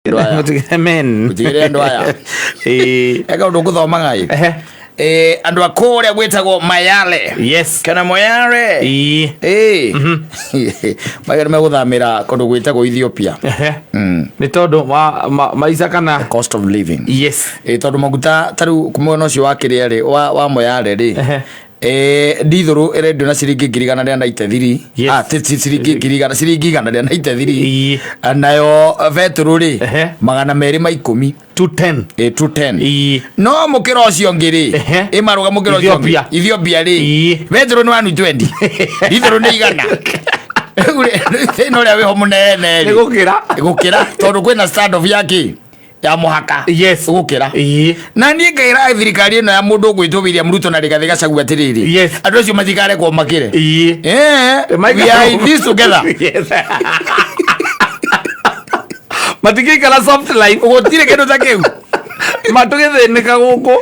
Andũ aya. Mũtigĩre men. Mũtigĩre andũ aya. Ĩĩ. Eka ũndũ ngũthomaga ĩ. Ehe. Eh, andũ a kũrĩa gwĩtagwo Mayale Yes. kana Moyale. Ĩĩ. Ĩĩ. Maiga nĩ megũthamĩra kũndũ gwĩtagwo Ethiopia. Ehe. Nĩ tondũ wa maica kana Cost of living. Yes. Ĩ tondũ maguta ta rĩu mwena ũcio wa kĩrĩa rĩ wa Moyale rĩ. Ehe. Eh, ndithũrũ ĩrendio na ciringi 193,000. Yes. Ah, ti ciringi 100,000, ciringi 193. Ĩĩ. Nayo betũrũ rĩ Ehe. 210. 210. Ĩ 210. Ĩĩ. No mũkĩra ũcio ũngĩ rĩ Ehe. ĩ marũga mũkĩra ũcio ũngĩ Ethiopia. Ethiopia rĩ Ĩĩ. betũrũ nĩ 120, ndithũrũ nĩ 100. Rĩu rĩ, thĩna ũrĩa wĩho mũnene Nĩ rĩ gũkĩra. gũkĩra tondũ kwĩna stand off ya kĩ ya mũhaka. Yes. Gũkĩra. Ĩĩ. Na niĩ ngaĩra thirikari ĩno ya mũndũ ũgwĩtwo William Ruto na Rigathĩ Gachagua atĩrĩrĩ, Yes. andũ acio matikarekwo makĩre. Ĩĩ. Eh, we are in this together. Yes. Matingĩikara soft life. Gũtirĩ kĩndũ ta kĩu. Matũgĩthĩnĩka gũkũ.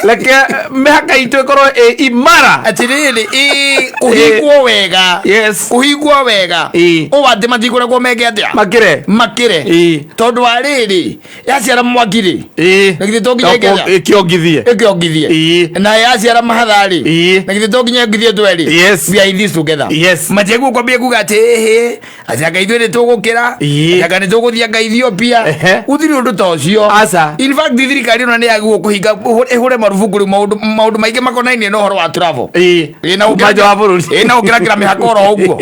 Reke mĩhaka itũ ĩkorwo ĩ imara. Atĩrĩrĩ, ĩ kũhingwo wega. Yes. Kũhingwo wega. Ĩĩ. Ũũ atĩ matikũrekwo meke atĩa? Makĩre. Makĩre. Ĩĩ. Tondũ wa rĩrĩ, yaciara mwaki rĩ, Ĩĩ. na githĩ to nginya ĩkĩaga? Ĩkĩongithie. Ĩkĩongithie. Ĩĩ. Na yaciara mahatha rĩ, Ĩĩ. na githĩ to nginya ĩongithie twerĩ? Yes. We are in this together. Yes. Matiagwo kwambia kuga atĩ ĩhĩ, atĩ anga ithuĩ nĩ tũgũkĩra, Ĩĩ. atĩ anga nĩ tũgũthiĩ anga Ethiopia. Ehe. Gũtirĩ ũndũ ta ũcio. Aca. In fact thirikari ĩno nĩ yagĩrĩirwo kũhinga ĩhũre marubuku rĩu maũndũ maingĩ makonainie na ũhoro wa travel. Ĩĩ. Ĩĩ, na Kuma nja wa bũrũri. Ĩĩ, na gũkĩrakĩra mĩhaka oro ũguo.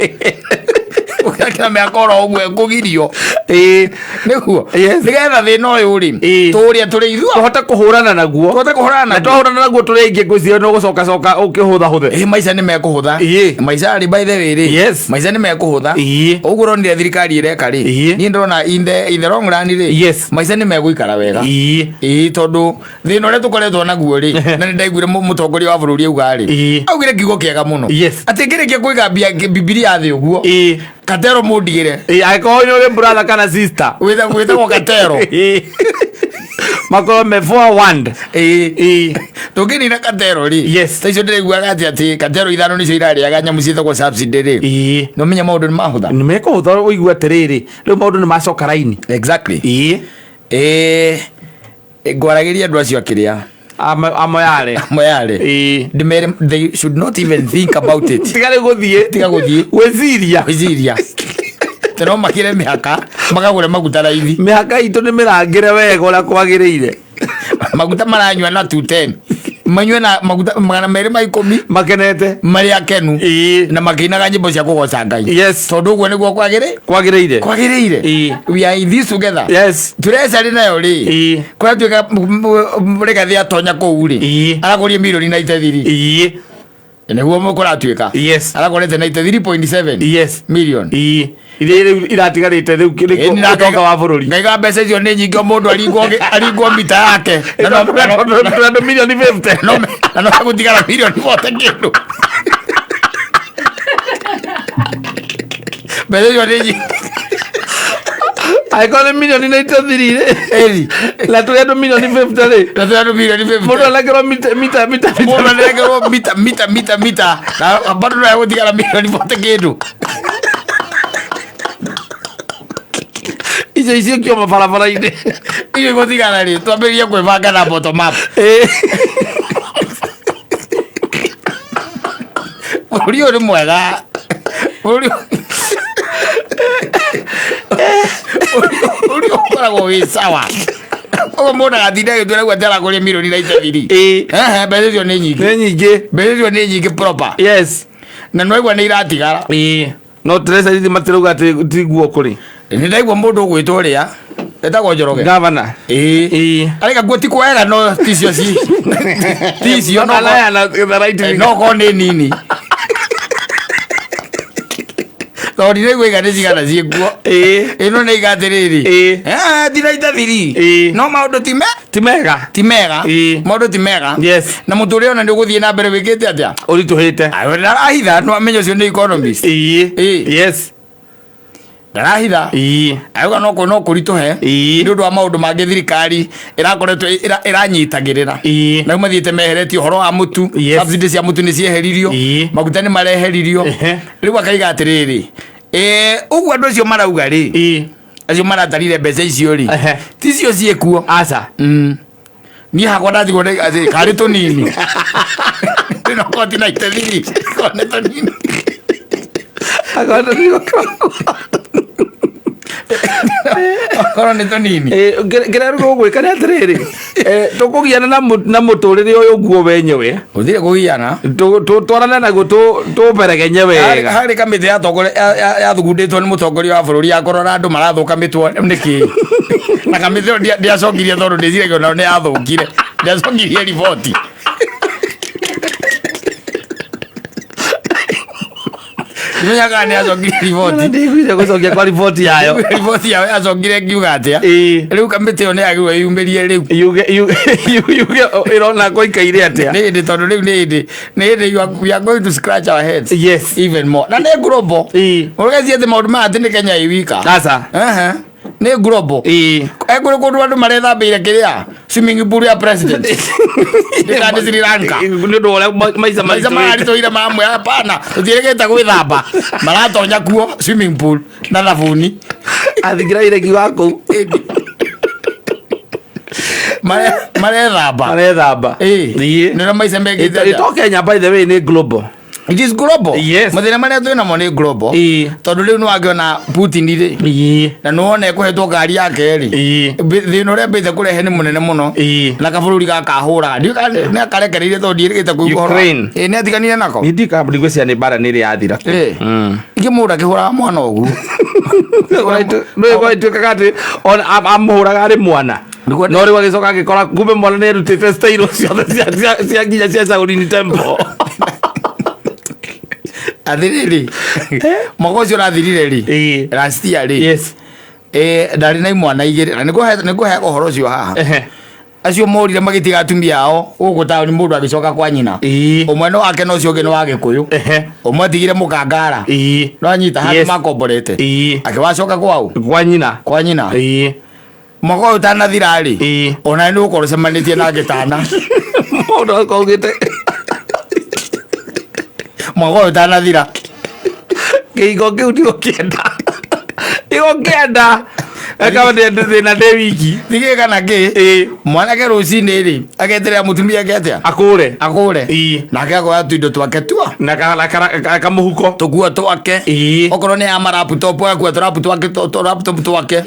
Gũkĩrakĩra mĩhaka oro ũguo ĩkũgirio. Ĩĩ. Nĩguo. Yes. Nĩgetha thĩna ũyũ rĩ, Ĩĩ. tũrĩa tũrĩ ithuothe. Tũhote kũhũrana naguo. Tũhote kũhũrana Na naguo. twahũrana naguo tũrĩ aingĩ ngwĩciria no gũcoka coka ũkĩhũthahũthe. Ĩĩ, maica nĩ mekũhũtha. Ĩĩ. Maica rĩ, by the way rĩ, Yes. maica nĩ mekũhũtha. Ĩĩ. Ũguo ũronire thirikari ĩreka rĩ, Ĩĩ. niĩ ndĩrona in the long run rĩ, Yes. maica nĩ megũikara wega. Ĩĩ. Ĩĩ, tondũ thĩna ũrĩa tũkoretwo naguo rĩ, na nĩ ndaiguire mũtongoria wa bũrũri auga rĩ, Ĩĩ. augire kiugo kĩega mũno. Yes. Atĩ ngĩrĩkia kũiga Bibilia thĩ ũguo, Ĩĩ. Katero mũndigĩre. Ĩĩ, angĩkorwo nĩ ũrĩ brother kana sister. Wĩtagwo Katero. Ĩĩ. Makorwo me forewarned. Ĩĩ. Ĩĩ. Tũngĩnina Katero rĩ, Yes. ta icio ndĩraiguaga atĩ Katero ithano nĩcio irarĩaga nyamũ ciĩtagwo subsidy rĩ, Ĩĩ. nĩ ũmenya maũndũ nĩ mahũtha. Nĩ mekũhũtha ũigue atĩrĩrĩ, rĩu maũndũ nĩ macoka raini. Exactly. Ĩĩ. Ĩĩ, ngwaragĩria andũ acio akĩrĩa Amoyare. Moyale. Ĩĩ. Ndĩmere they should not even think about it. Tiga rĩu gũthiĩ. Tiga gũthiĩ. Gwĩciria. Gwĩciria. Te no makĩre mĩhaka makagũre maguta raithi. Mĩhaka itũ nĩ mĩrangĩre wega ũrĩa kwagĩrĩire. Maguta maranyua na 210. Manyue na maguta 210. Makenete. Marĩ akenu. Ĩĩ. Na makĩinaga nyĩmbo cia kũgoca Ngai. Yes. Tondũ ũguo nĩguo kwagĩrĩ Kwagĩrĩire. kwagĩrĩire. Ĩĩ. We are in this together. Yes. Treasury nayo rĩ. Ĩĩ. Kũratuĩka Rigathĩ atonya kũu rĩ. Ĩĩ. Aragũria mirioni 93. Ĩĩ. Nĩguo kũratuĩka. Yes. Aragũrĩte 93.7 Yes. million. Ĩĩ. Iria rĩu iratigarĩte rĩu Ĩĩ, nĩ ũtonga wa bũrũri. Ngaiga mbeca icio nĩ nyingĩ o mũndũ aringwo mita yake. Na Tondũ mirioni 50. na no gũtigara mirioni 40 kĩndũ. Mbeca icio nĩ nyingĩ. Angĩkorwo nĩ mirioni 93 rĩ. Ĩri. Na tũrĩ andũ mirioni 50 rĩ. Na tũrĩ andũ mirioni 50. Mũndũ anengerwo mita mita mita. Mũndũ anengerwo mita mita mita mita. Na bado no egũtigara mirioni 40 kĩndũ. Icio icio kioma barabara-inĩ. Icio igũtigara rĩ, twambĩrĩrie kwĩbanga na bottom up. Ĩĩ. Bũrũri ũyũ nĩ mwega. Bũrũri ũyũ ũkoragwo wĩ sawa. Koguo mũndũ agatinda agĩtua rĩu atĩ aragũria mirioni 93. Ĩĩ. Ehe, mbeca icio nĩ nyingĩ. Nĩ nyingĩ. Mbeca icio nĩ nyingĩ proper. Yes. Na nĩwaigua nĩ iratigara. Ĩĩ. No treasury matirauga atĩ tiguo kũrĩ. Nĩ ndaigua mũndũ ũgwĩtwo ũrĩa etagwo Njoroge. Gavana. Ĩĩ. Ĩĩ. Areka guo ti kwega no ticio ci. Ticio no Alaya the right Eh, no korwo nĩ nini. Tondũ ndiraigua iga nĩ cigana ciĩkuo. Ĩĩ. Ĩno nĩ iga atĩrĩrĩ. Ĩĩ. Eh, ndiraita thiri. Ĩĩ. No maũndũ ti me Ti mega. ti mega. Ĩĩ. Maũndũ ti mega. Yes. Na mũtũrĩre ona nĩ ũgũthiĩ na mbere wĩkĩte atĩa? Ũritũhĩte. Ayo, Ndarahitha no amenye ũcio nĩ economist. Ĩĩ. Ĩĩ. Yes. Ndarahitha. Ĩĩ. Auga no kũritũhe Ĩĩ. nĩ ũndũ wa maũndũ mangĩ thirikari ĩrakoretwo ĩranyitagĩrĩra. Ĩĩ. Na rĩu mathiĩte meheretie ũhoro wa mũtu. Yes. Subsidy cia mũtu nĩ cieheririo. Ĩĩ. Maguta nĩ mareheririo. Ehe. Rĩu akaiga atĩrĩrĩ, ũguo andũ acio marauga rĩ, Ĩĩ. Acio maratarire mbeca icio rĩ, ticio ciĩkuo. Aca. Niĩ hakwa ndatigwo nĩ atĩ karĩ tũnini. Ndĩna koti na itethiri korwo nĩ tũnini. Korwo nĩ tũnini. Kĩrĩa rĩu ũgwĩka nĩ atĩrĩrĩ, tũkũgiana na mũtũrĩre ũyũ guo wenyewe. Gũtirĩ kũgiana. Twarane naguo, tũberegenye wega. Harĩ kamĩtĩ yathugundĩtwo nĩ mũtongoria wa bũrũri ya kũrora andũ marathũka mĩtwe nĩkĩ, na kamĩtĩ ĩyo ndĩacokirie tondũ ndĩciragia onayo nĩ yathũkire, ndĩacokirie riboti. Ndimenyaga kana nĩ yacokirie riboti. Ndiguire gũcokia kwa riboti yayo. Riboti yayo yacokire ngiuga atĩa? Rĩu kamĩtĩ ĩyo nĩ yagĩrĩirwo ĩyumĩrie rĩu. Yuge ĩrona gũikaire atĩa. Nĩ hĩndĩ, tondũ rĩu nĩ hĩndĩ we are going to scratch our heads even more, na nĩ global. Ũgeci atĩ maũndũ maya atĩ nĩ Kenya ĩ wika. Aca. Ehe. Nĩ global. Kũrĩ kũndũ andũ marethambĩire kĩrĩa swimming pool ya president ndĩkandĩ Sri Lanka. Nĩ ũndũ wa ũrĩa maica maica maritũhĩte. Maritũhire mamwe, hapana, tũtiĩrĩgĩte gwĩthamba, maratonya kuo swimming pool na thabuni. Athigira iregi wa kũu. Marethamba. Marethamba. Nĩ maica mekĩte atĩa? Ito Kenya, by the way, nĩ global. It is global. Mathĩna marĩa twĩ namo nĩ global. Tondũ rĩu nĩ wakĩona Putin rĩ, na nĩ wona ekũhetwo ngari yake rĩ, thĩna ũrĩa ambĩte kũrehe nĩ mũnene mũno. Na kabũrũri gaka ahũraga, ndiũĩ kana nĩ akarekereirie tondũ ndiĩrĩgĩte kũigua ũhoro. Ukraine. Nĩ atiganire nako. Niĩ ndigwĩciria nĩ mbara nĩ ĩrĩ yathira. Ingĩ mũndũ akĩhũraga mwana ũguo. Nĩgwatuĩkaga atĩ ona amũhũraga arĩ mwana, no rĩu agĩcoka agĩkora kumbe mwana nĩ erutĩte style ciothe cia nginya cia Shaolin Temple. Atĩrĩrĩ, mwaka ũcio ũrathirire rĩ, last year rĩ, ndarĩ na imwana igĩrĩ na nĩngũheaga ũhoro ũcio haha. Acio morire magĩtiga atumia ao gũkũ taũni, mũndũ agĩcoka kwa nyina. Ũmwe nĩ wake na ũcio ũngĩ nĩ wa Gĩkũyũ. Ũmwe atigire mũkangara. No anyita handũ makomborete. Akĩwacoka kwao. Kwa nyina. Kwa nyina. Mwaka ũyũ ũtanathira rĩ, ona nĩ ũgũkorwo ũcemanĩtie na ngĩtana. Mũndũ akaugĩte. Mwaka ũyũ ũtanathira. Kĩhingo kĩu ndigũkĩenda, ndigũkĩenda, ekawa thĩna ndĩ wiki. Ndigĩ kana kĩ. Mwanake rũcinĩ rĩ, ageterera mũtumia ake atĩa? Akũre. Akũre. Nake akoya tuindo twake tua. Na kamũhuko. Tũkuo twake. Okorwo nĩ ya maraptop, agakua tũrapu twake, tũraptop twake.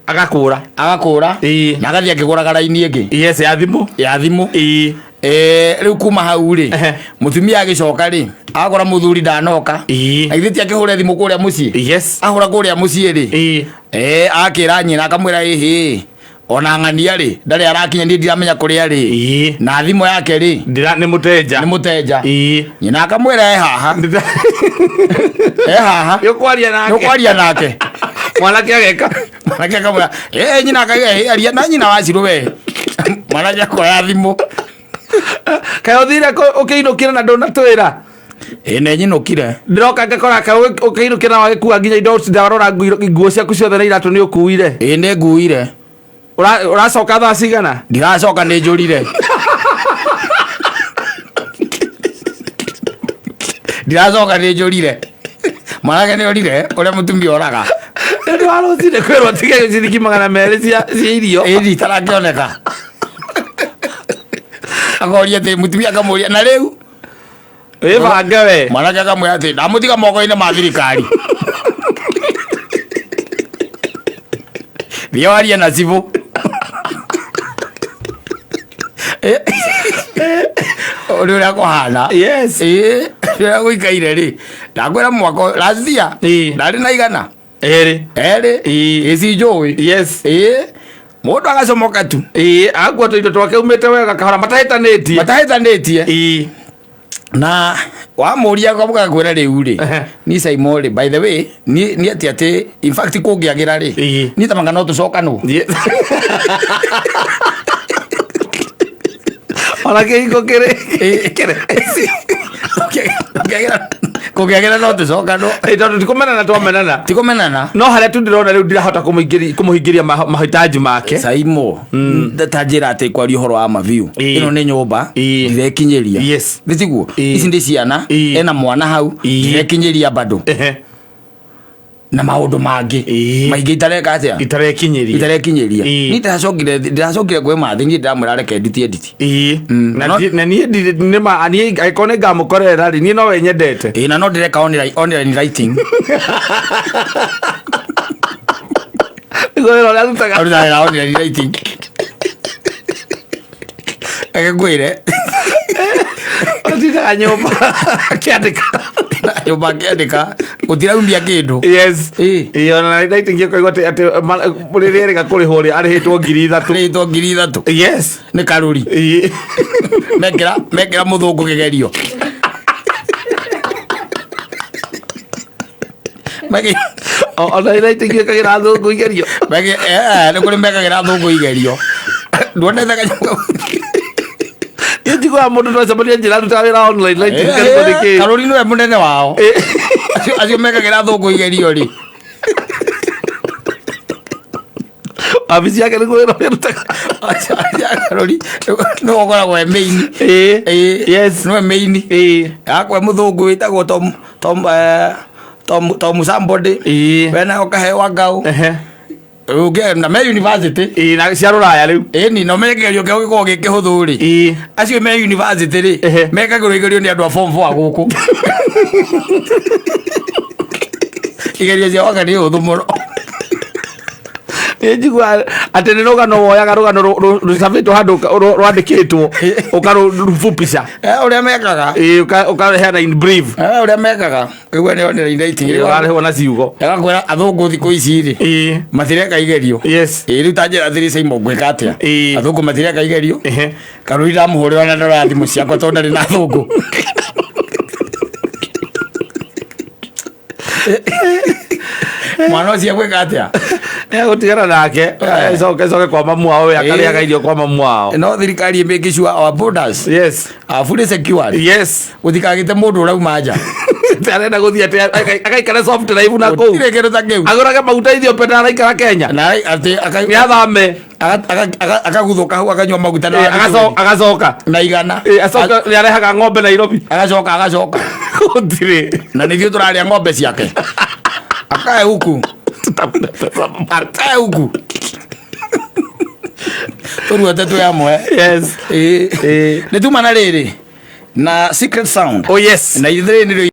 Agakũra. Agakũra. Na agathiĩ akĩgũraga raini ĩngĩ. Yes, ya thimũ. Ya thimũ. Rĩu kuma hau rĩ, mũtumia agĩcoka rĩ, agakora mũthuri ndanoka. Na githĩ ti akĩhũre thimũ kũrĩa mũciĩ? Ahũra kũrĩa mũciĩ rĩ, akĩra nyina, akamwĩra, ĩhĩ, ona ng'ania rĩ, ndarĩ arakinya, niĩ ndiramenya kũrĩa rĩ. Na thimũ yake rĩ, Ndĩra nĩ mũtenja. Nĩ mũtenja. Nyina akamwĩra, e haha, e haha. Nĩ ũkwaria nake. Nĩũkwaria nake. Mwanake ageka. Mwanake akamwĩra ĩ, nyina akauga, "Ĩ, aria na nyina wa Cirũ we." Mwanake akoya thimũ. Kaĩ ũthire ũkĩinũkĩra na ndũnatwĩra? Ĩ, nĩ nyinũkire. Ndĩroka ngakora kaĩ ũkĩinũkĩra na wagĩkua nginya indo, ndarora nguo ciaku ciothe na iratũ nĩ ũkuire. Ĩ, nĩ nguire. Ũracoka thaa cigana? Ndiracoka, nĩ njũrire, ndiracoka, nĩ njũrire. Mwanake nĩ orire ũrĩa mũtumia oraga. Nĩ ũndũ wa rũcinĩ kwĩrwo tige ciringi 200 cia irio. Ĩni itarakĩoneka, akoria atĩ, mũtumia akamũria na rĩu Wĩbange we. Mwanake akamwĩra atĩ ndamũtiga moko-inĩ ma thirikari, thiĩ warie na cibũ. Ũrĩa ũrĩa kũhana. Ĩĩ, ũrĩa gũikaire rĩ, ndakwĩra mwaka ũyũ, last year ndarĩ na 100. Erĩ. Erĩ. Ĩci njũĩ. Ĩĩ, mũndũ agacomoka tu. Agakua tũindo twake umĩte wega kahora matahĩtanĩtie. Matahĩtanĩtie. Na wamũria gakwĩra rĩu rĩ, ni Saimo rĩ, by the way, ni atĩ in fact kũngĩagĩra rĩ, niĩ tamanga no tũcokanwo. Ona kĩhingo kĩrĩ. Kũngĩagĩra no tũcokanwo. Tondũ ti kũmenana twamenana. Ti kũmenana. No harĩa tu ndĩrona rĩu ndirahota kũmũhingĩria mahitaji make. Saimo, ta njĩra atĩ kwaria ũhoro wa mabiũ, ĩno nĩ nyũmba ndirekinyĩria. Nĩ tiguo? Ici ndĩ ciana, ena mwana hau, ndirekinyĩria bado. Na maũndũ mangĩ maingĩ itareka atĩa? Itarekinyĩria. Itarekinyĩria. Niĩ ndĩracokire kwĩ mathĩ, niĩ ndĩramwĩra reke edit edit. Na na niĩ nĩ ma niĩ angĩkorwo nĩ ngamũkorerera rĩ, niĩ nowe nyendete. Ĩĩ, na no ndĩreka online writing. Nĩguo wĩra ũrĩa arutaga. Arutaga wĩra online writing. Reke ngwĩre. Atindaga nyũmba akĩandĩka. Nyũmba akĩandĩka, gũtiraumia kĩndũ. Ĩĩ. Ĩĩ, ona writing ĩkoigwo atĩ rĩrĩa erĩga kũrĩhwo rĩ, arĩhĩtwo 3000. Arĩhĩtwo 3000. Nĩ karũri. Mekĩra mũthũngũ kĩgerio. Ona writing ĩkagĩra athũngũ igerio. Nĩ kũrĩ mekagĩra athũngũ igerio. Nduonete kanyamũ? Niĩ njiguaga mũndũ twacemania njĩra arutaga wĩra online writing ngarigwo nĩ kĩĩ. Karũri nĩwe mũnene wao. Acio mekagĩra athũngũ igerio rĩ. Wabici yake nĩguo wĩra ũrĩa arutaga. Karũri nĩwe ũkoragwo e main. Nĩwe main. Akwe mũthũngũ wĩtagwo Tom Tom Tom Tom somebody. We nawe ũkaheo ngau. Ũngĩ na me university. Ĩĩ, na cia rũraya rĩu. Ĩni no menye kĩgerio kĩao gĩkoragwo gĩ kĩhũthũ rĩ. Acio me university rĩ, mekagĩrwo igerio nĩ andũ a form 4 a gũkũ. Igerio cia waka nĩ hũthũ mũno. Nĩ njiguaga atĩ nĩ rũgano woyaga rũgano rũcabĩtwo handũ rwandĩkĩtwo ũkarũfupisha. Ũrĩa mekaga. Ĩĩ, ũkaheana in brief. Ũrĩa mekaga. Rĩu nĩ online writing. Ĩĩ, ũrarĩhwo na ciugo. Agakwĩra athũngũ thikũ ici rĩ, matireka igerio. Ĩĩ, rĩu ta njĩra atĩrĩ, Simon, ngwĩka atĩa? Athũngũ matireka igerio. Karũri ndamũhũrĩra na ndora thimũ ciakwa tondũ ndarĩ na athũngũ. Mwana ũcio egwĩka atĩa? Nĩegũtigana nake, coke kwa mamu wao, we akarĩaga irio kwa mamu wao. No thirikari ĩ sure our borders are fully secured. Gũtikagĩte mũndũ ũrauma nja. Arenda gũthiĩ atĩ agaikare soft life na kũu. Gũtirĩ kĩndũ ta kĩu. Agũrage maguta Ethiopia na araikara Kenya. Na atĩ Nĩ athame. Akaguthũka hau akanyua maguta na Agacoka. Na igana. Acoka nĩ arehaga ng'ombe Nairobi. Agacoka. Gũtirĩ. Na nĩthuĩ tũrarĩa ng'ombe ciake. Akae huku. Akae huku. Tũruote twĩ amwe. Nĩ tuma na rĩrĩ na Secret Sound. Oh yes. Na ithuĩ nĩrĩo.